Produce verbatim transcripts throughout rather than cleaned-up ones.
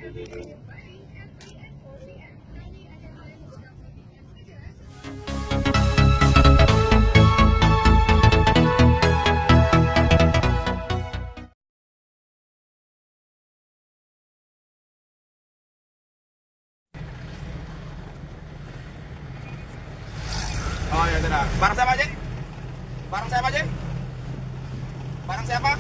Oh ya sudah. Barang siapa, Cik? Barang siapa, Cik? Barang siapa?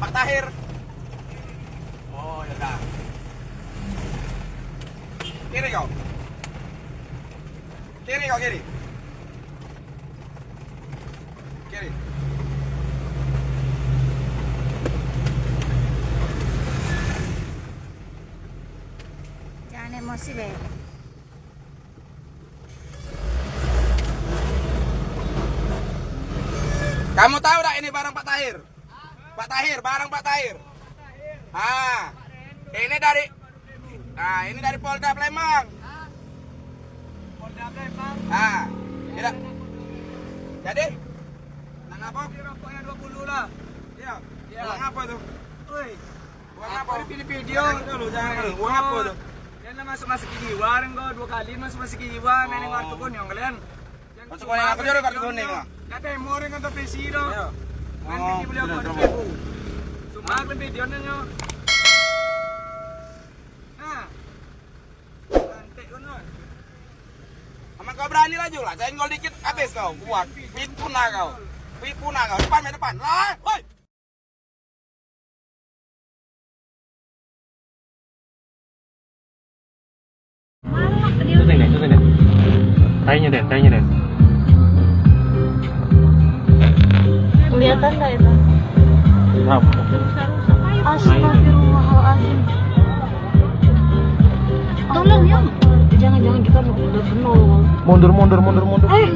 Pak Tahir. Oh ya sudah. Kiri kau. Kiri kau, kiri. Kiri. Jangan emosi, Beb. Kamu tahu dak ini barang Pak Tahir? Pak Tahir, barang Pak Tahir. Ah. Ini dari, ah, ini dari Polda Palembang. Polda Palembang. Ah. Tidak. Jadi, nak apa? Beli rokoknya dua puluh lah. Iya. Iya. Uang apa tu? Oi. Uang apa? Di video dulu, jangan dulu. Uang apa tu? Yang masuk masuk ke Iwan, kau dua kali masuk masuk ke Iwan, main dengan kartu kuning kalian. Masuk kuning, aku jual kartu kuning lah. Dak temor dengan pesi tu. Iya. Main oh, piti beli sudah, apa sudah. Seribu. Sumpah aku video nyo. Nah. Cantik kan, Wan? Amat kau berani laju lah, senggol dikit habis kau, kuat. Pipun lah kau. Pipun lah kau, depan, main depan. Lah, woi. Itu sini, itu sini. Tainya, Den, tainya, Den. Kelihatan dah itu? Kenapa? Astagfirullahaladzim. Tolong ya. Jangan-jangan kita mau udah penuh. Mundur, mundur, mundur, mundur. Eh,